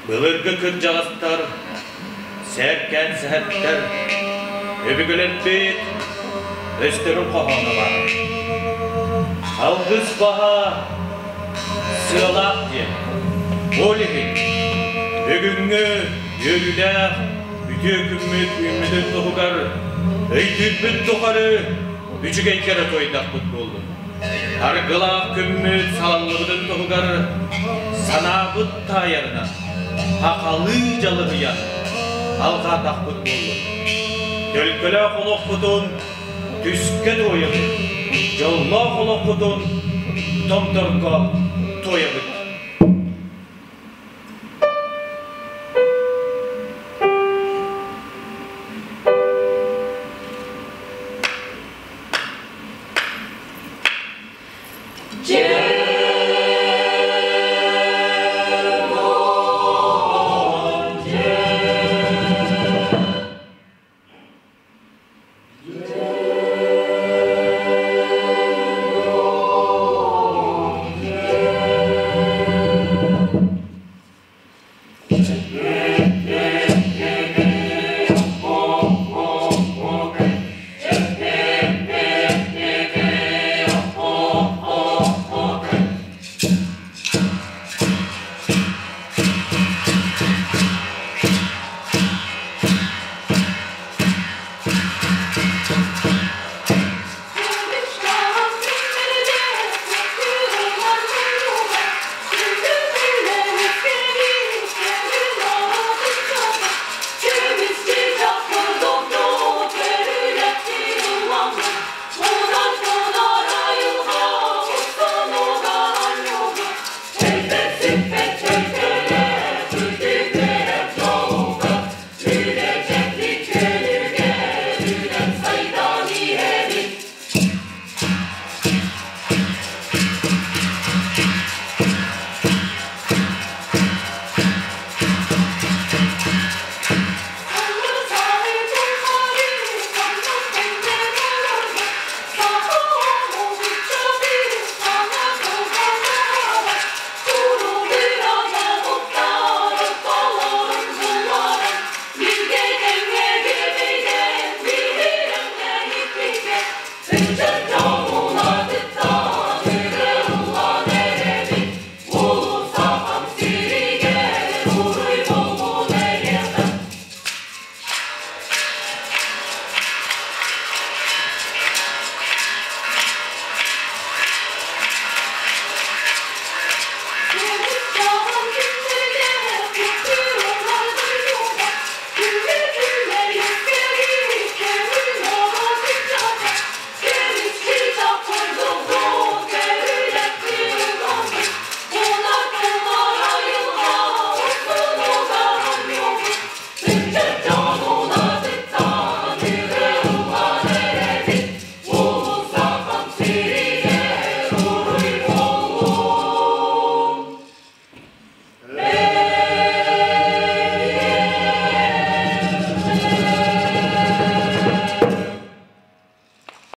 Былыргы кырдьаҕастар, сээркээн сэһэттэр, өбүгэлэрбит өстөрүн хоһооно баар. Алгыс баһа сыалаах диэн. Ол иһин бүгүҥҥү үөрүүлээх үтүө күммүт үүммүтүн туһугар өйдүүрбүт тухары үчүгэйгэ эрэ туойдахпыт буоллун. Аргылаах күммүт салаллыбытын туһугар санаабыт таайарынан, хахалыы дьалыһыйан алҕаатахпыт буоллун. Төлкөлөөх олохпутун түскэ туойабыт, дьоллоох олохпутун томторго туойабыт.